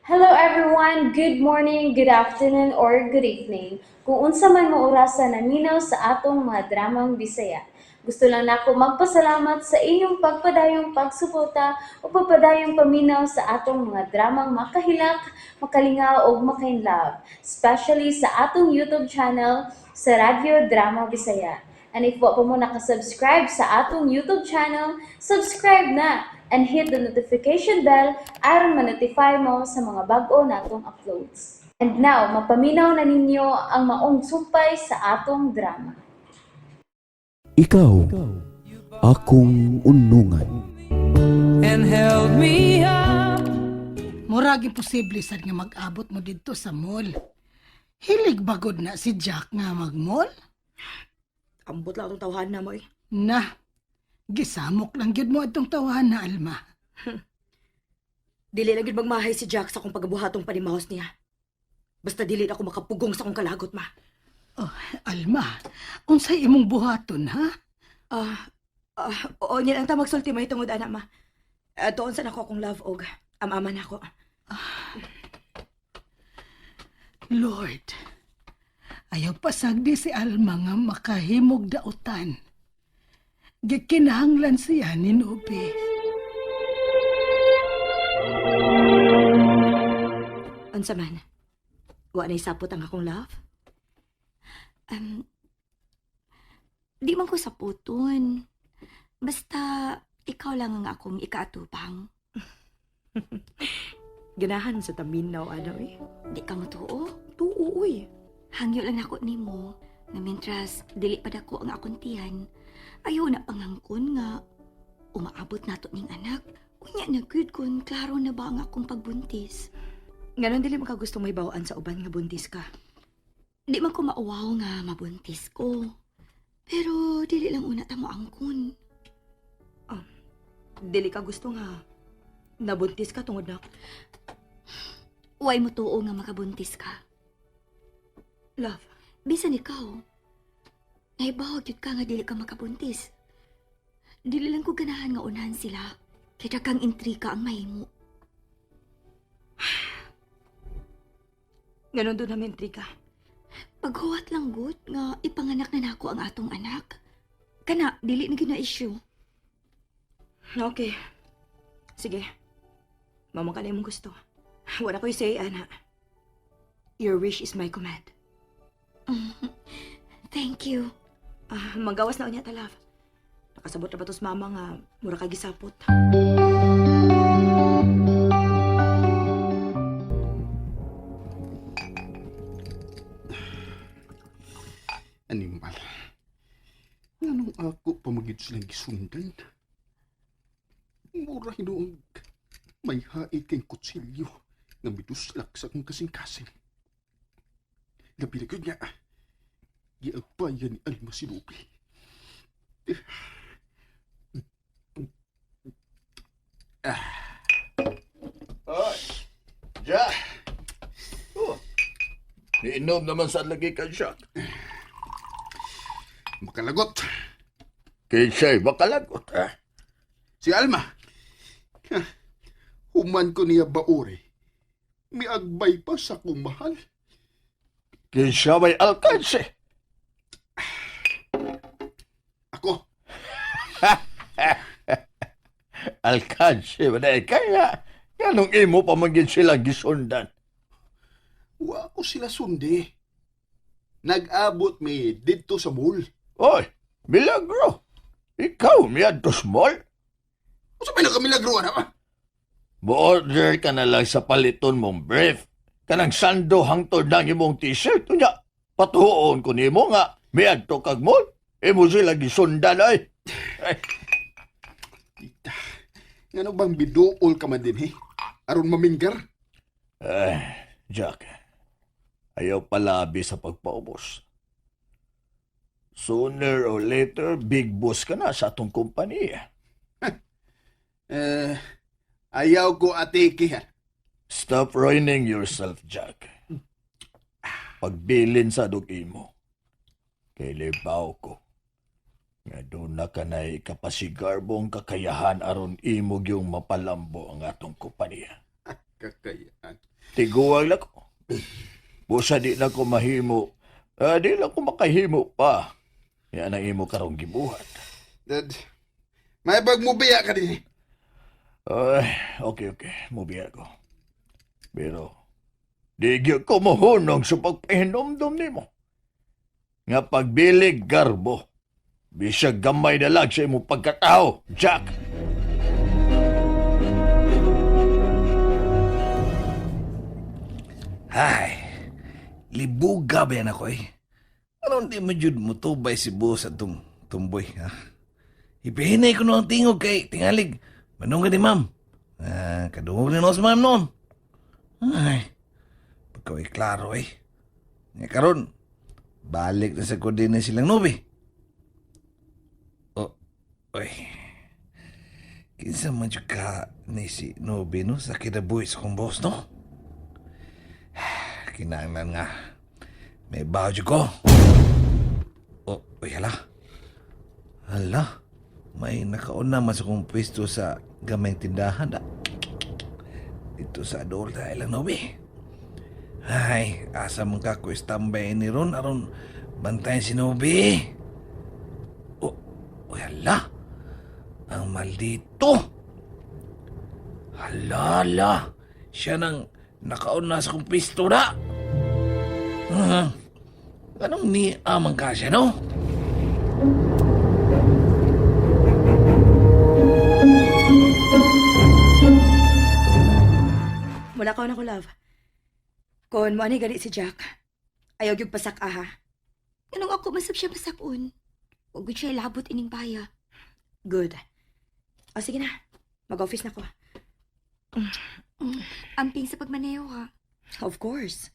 Hello everyone! Good morning, good afternoon, or good evening. Kung unsa man mo orasa naminaw sa atong mga dramang Bisaya. Gusto lang nako magpasalamat sa inyong pagpadayong pagsuporta o pagpadayong paminaw sa atong mga dramang makahilak, makalingaw ug makainlove, especially sa atong YouTube channel sa Radyo Drama Bisaya. And if wa pa mo nakasubscribe sa atong YouTube channel, subscribe na and hit the notification bell aron ma-notify mo sa mga bag-o natong uploads. And now, mapaminaw na ninyo ang maong sumpay sa atong drama. Ikaw, akong unungan. And held me up. Murag imposible sad nga mag-abot mo didto sa mall. Hilig bagod na si Jack nga mag-mall? Ambot lang atong tawhan na mo eh. Na, gisamok lang gyud mo atong tawahan na, Alma. Dili lang gyud magmahay si Jack sa akong pagabuhatong panimahos niya. Basta dili na ako makapugong sa akong kalagot, ma. Oh, Alma, unsay imong buhaton, ha? Ah, oo, niya lang ta magsulti may tungod ana, ma. Doon sa nako akong love og amama nako. Lord, ayaw pasagdi si Alma nga makahimog dautan. Gikinahanglan siya ni Nobi. Unsa man? Wa nay sapot ang akong love? Di man ko saputon. Basta ikaw lang ang akong ikaatubang. Ganahan sa taminaw ano eh. Di ka mo tuo. Tuo uy. Hangyo lang nako nimo nga mentras dili pa dako ang akong tiyan. Ayaw na pangangkon nga umaabot nato ning anak. Unya na gud kun klaro na ba ang akong pagbuntis. Nganon dili man ka gustong may bawaan sa uban nga buntis ka? Di man ko mauwaw nga mabuntis ko. Pero dili lang una ta mo angkon. Dili ka gusto nga nabuntis ka tungod nako? Way mo tuo nga makabuntis ka. Love. Bisan ikaw. Naibaw gyud ka nga dili ka makabuntis. Dili lang ko ganahan nga unahan sila. Kaya kang intrika ang mahimo. Nganon doon namin intriga? Paghuwat lang gud nga ipanganak na nako ang atong anak. Kana dili na gyud na issue. Okay. Sige. Mamang ka na imong gusto. Wala ko'y say, ana. Your wish is my command. Thank you. Ah, manggawas na unya ta, love. Nakasabot na ba tos mama nga mura ka gisapot? Animal. Nganong ako pamagid silang gisundan? Mura hinuong may hait kay kutsilyo nga miduslak sa akong kasing-kasing. Labi na gyud nga, giagbayan ni Alma si Ruby. Ay, Jack. Oh. Niinom naman sa lagi ka, Jack. Makalagot. Kinsay, makalagot, ha? Si Alma. Ha, human ko niya baure. Miagbay pa sa akong mahal. Kinsay may alkanse. Ako, Alkanse, ba na kaya? Ganong imo pa man gid silang gisundan? Wa ko sila sundi. Nag-abot mi didto sa mall. Oy, milagro. Ikaw, miyadto small. Unsa may nakamilagro ana ba? Mo-order ka na lang sa paliton mong brief. Kanang sando hangtod ng imong t-shirt. Unya, patuon ko nimo nga, miadto kag mall. Imo sila gisundan ay. Ay, Tita, ngano bang biduol ka man din, he? Aron maminggar? Ay, Jack, ayaw palabi sa pagpaubos. Sooner or later, big boss ka na sa atong kumpanya. Eh, ayaw ko atiki, ha. Stop ruining yourself, Jack. Pagbilin sa dug imo. Kay libaw ko nga doon na ka na ikapasigarbong kakayahan aron imo yung mapalambo ang atong kumpanya. Kakayahan. Tiguang na ko. Busa di na ko mahimo. Ah, di lang ko makahimo pa. Yan ang imo karong gibuhat. Dad, may bag mo biya ka din. Ay, okay, okay. Mubiya ko. Pero, di gyud ko mohunong sa pagpahinomdom nimo. Nga pagbilig garbo, bisag gamay na lang sa imong pagkatao, Jack. Ay, libuga ba yan ako eh? Anong di mo jud mo tubay si Bo sa itong tumboy, ha? Ipihinay ko no ang tingog kay tingalig. Manong ka ni ma'am. Ah, kadungog ni no sa ma'am noon. Ay, pagka ay klaro eh. Nga karon, balik na sa kundi na silang nubi. Oh, oy. Kinsa man jud ka ni si Nobi no sa kinabuhi sa kong boss no? Kinahanglan nga. May baho ko. Oh, uy, hala. Hala. May nakauna man sa kong pwesto sa gamayng tindahan. Da. Dito sa adol sa ilang nobi. Ay, asa man ka ko istambay ni Ron aron bantayan si Nobi. Oh, uy, hala. Ang maldito. Hala, hala. Siya nang nakauna sa kong pwesto na. Hmm. Anong ni amang ka siya, no? Wala ka na ko, love. Kon mo ani gani si Jack. Ayaw gyud pasak aha. Anong ako masab siya masakon? Huwag gud siya ilabot ining baya. Good. O sige na. Mag-office na ko. Amping sa pagmaneho ha. Of course.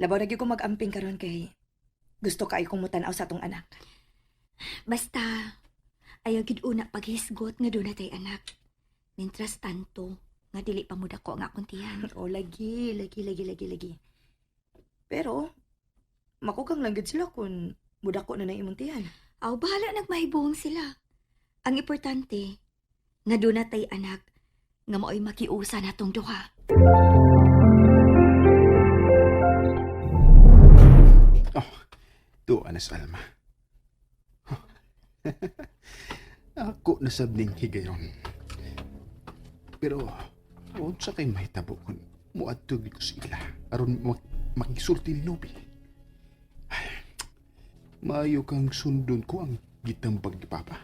Labaw na gyud ko mag-amping karon kay gusto kaayo kong mutanaw sa atong anak. Basta, ayaw gid una paghisgot nga doon natay anak. Mientras tanto, nga dili pa mo dako ang akong tiyan. O lagi, lagi, lagi, lagi, lagi. Pero makukang lang gyud sila kung mudako na ng imong tiyan. Aw, bahala nagmahibuong sila. Ang importante, nga doon natay anak, nga mao'y makiusa natong duha. Oh, tuwa na sa Alma. Ako nasab ning higayon. Pero, unsa kay mahitabo kung muadto gyud ko sa ila aron makisulti ni Nobi. Ay, maayo kang sundon ko ang gitambag ni Papa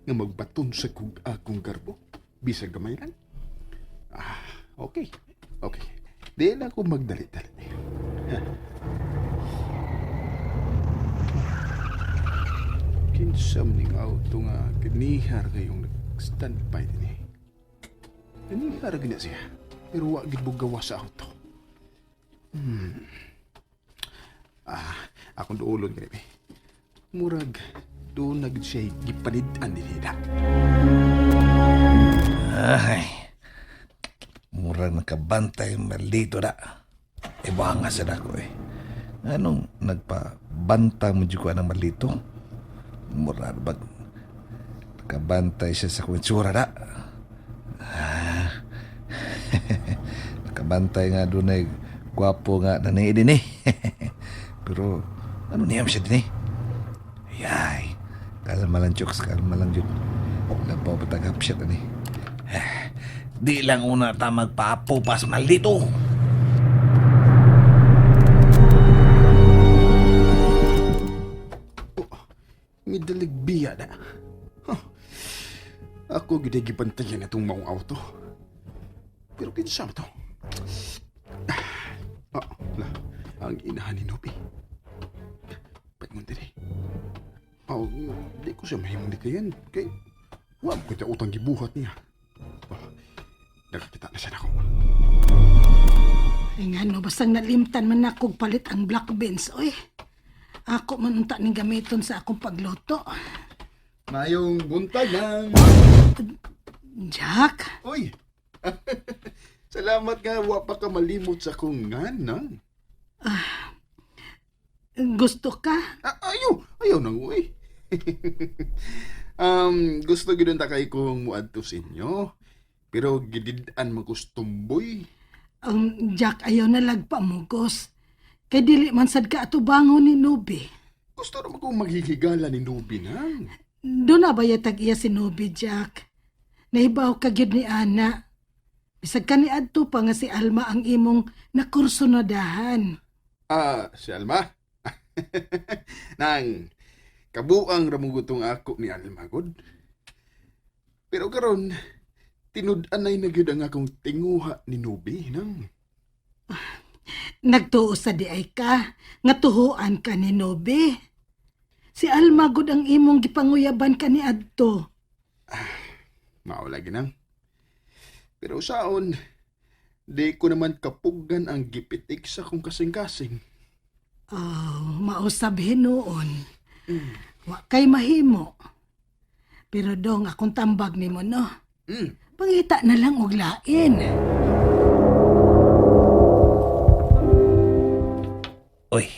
nga magbaton sa kug akong garbo bisag gamay lang. Ah, okay. Okay. Di na ako magdali-dali. Kinsam ning auto nga ganihar kayong nag-standby din eh. Ganihar gina siya. Pero wa gid gawa sa auto. Ah, akong duolon gani eh. Murag doon na gid siya gipanid-an din nila. Ay, murag nakabantay maldito na. E nga sa dako eh. Anong nagpabanta mo dyan ko anang maldito? Murag bag nakabantay siya sa kwensura na. Ah. Nakabantay nga doon ay gwapo nga na din eh. Pero ano niyam siya din eh? Yay! Kalma lang, Chokes. Kalma lang, Jud. Labaw patagap siya tani. Eh, di lang una ta magpapupas maldito. Midalig biya na. Huh. Ako gid ay gibantayan atong maong auto. Pero kinsa man to? Ah, la, ang inahan ni Nobi. Paingon din eh. Oh, di ko siya mahimong di kayan. Kay, wa mo kita utang gibuhat niya. Oh, nakakita na siya nako. Ay nga no, bastang nalimtan man na kog palit ang black beans, oy. Ako man unta ning gamiton sa akong pagluto. Mayong buntag lang. Jack, Oy! Salamat nga, wa pa ka malimot sa kong nganan. gusto ka? Ah, ayaw, ayaw nang uwi. Gusto gid ta kay kong muadto sa inyo. Pero gidid-an man ko sa tumboy. Jack, ayaw na lagpamugos. Kay dili man sad ka atubangon ni Nubi. Gusto naman kong maghihigala ni Nubi nang. Doon na ba yatag iya si Nubi, Jack? Nahibaw ka gyud ni Ana. Bisag ka ni adto pa nga si Alma ang imong nakursunadahan. Ah, si Alma? Nang, kabuang ramugutong ako ni Alma, god. Pero karon, tinud-anay na gyud ang akong tinguha ni Nubi, nang. Nagtuo sa di ay ka, nga tuhuan ka ni Nobe. Si Alma gud ang imong gipanguyaban ka ni adto. Mao lagi nang. Pero saon, di ko naman kapugan ang gipitik sa kong kasing-kasing. Oh, mausab hinuon. Wa kay mahimo. Pero dong akong tambag nimo no. Pangita na lang og lain. Oy,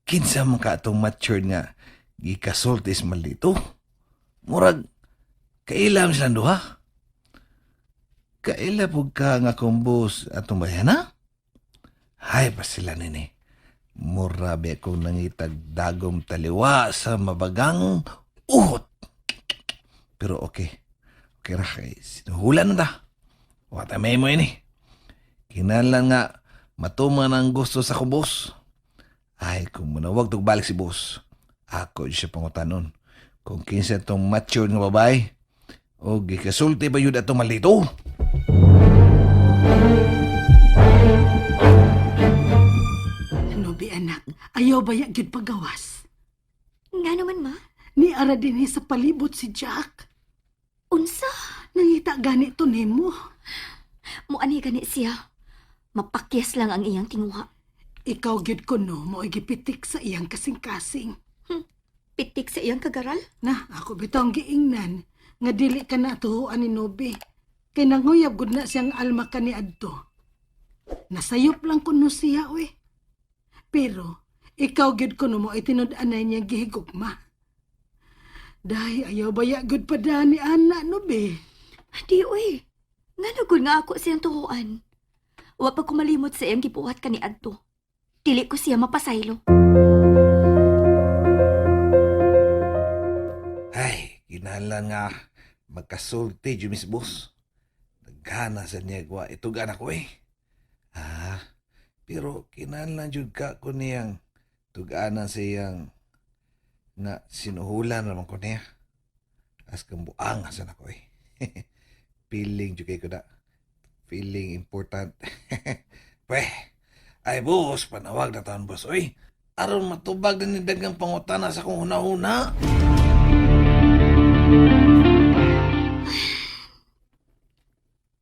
kinsa man ka atong matured nga gikasultis man dito? Murag, kailam silang duha. Kaila po ka nga kumbos atong bayana? Hay pa sila nini. Mura ba kong nangitag dagom taliwa sa mabagang uhot. Pero okay. Okay ra kay sinuhulan na ta. Wata may mo ini. Kinahanglan nga matuman ang gusto sa kubos. Ay, kung munawag balik si boss, ako siya pangutanon. Kung kinsa itong mature nga babae, o gikasulti ba yun atong malito? Nobe anak, ayaw ba ya gyud pagawas? Nga naman ma, Ni ara dinhi sa palibot si Jack. unsa? Nangita gani to nimo. Muani gani siya. Mapakyas lang ang iyang tinguha. Ikaw gyud kuno mo gipitik sa iyang kasing-kasing. Pitik sa iyang kagaral. Na, ako bitaw ang giingnan nga dili ka na tuhuan ni Nobe. Kay nanguyab gud na siyang alma ka ni adto. Nasayop lang kuno siya, uy. Pero, ikaw gyud kuno mo itinud-anay niya gihigugma. Dahi ayaw baya gud pa ni ana, Nobe. Di uy. Nga gud nga ako siyang tuhuan. Wa pa ko malimot sa iyang gibuhat kani adto. Dili ko siya mapasaylo. Ay, kinahanglan nga magkasulti jud Miss Boss. Naghana sa niya gwa ito gana ko eh. Ah, pero kinahanglan jud ka ko niyang tuganan sa iyang nga sinuhulan naman ko niya. As kang buang asan ako eh. Feeling jud kay ko na. Feeling important. Pweh, ay boss, panawag na taon boss oy. Aron matubag din ni dagang pangutana sa kong huna-huna.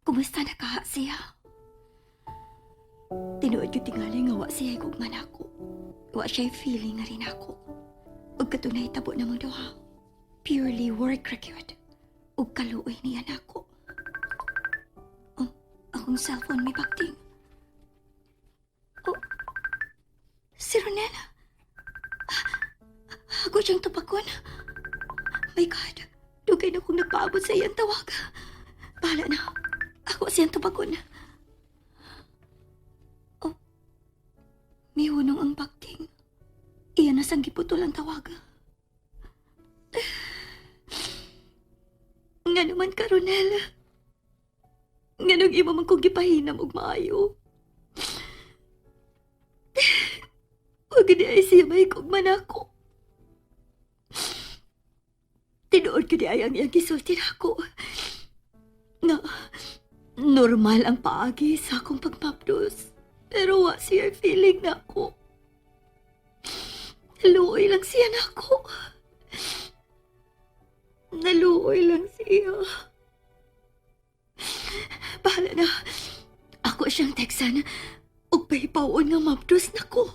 Kumusta na ka siya? Tinuod yung tingali nga wa siya gugman ako. Wa siya feeling nga rin ako. Ug katunay tabo namang duha. Purely work record. Ug kaluoy niya nako. Oh, akong cellphone may bakting. Oh, si Ronela. Ako siyang tupakon. My God, dugay na kong nagpaabot sa iyang tawag. Bahala na. Ako siyang tubagon. Oh, mihunong ang bakting. Iyan na sang giputol ang tawag. Nga naman ka, Ronel. Nga nung imo man kong gipahinam og maayo. Huwag di ay siya mahigog man ako. Tinuod ko di ay ang iyang gisulti nako. Na, normal ang paagi sa akong pagmapdos. Pero wa siya feeling na ako. Naluoy lang siya na ako. Naluoy lang siya. Bahala na. Ako siyang teksan. Ug pahipawon nga mapdos na ko.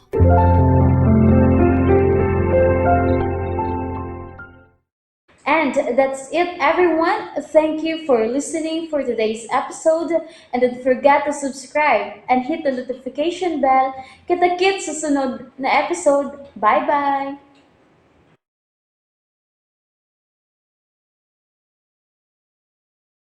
And that's it, everyone. Thank you for listening for today's episode. And don't forget to subscribe and hit the notification bell. Kita-kits sa sunod na episode. Bye-bye!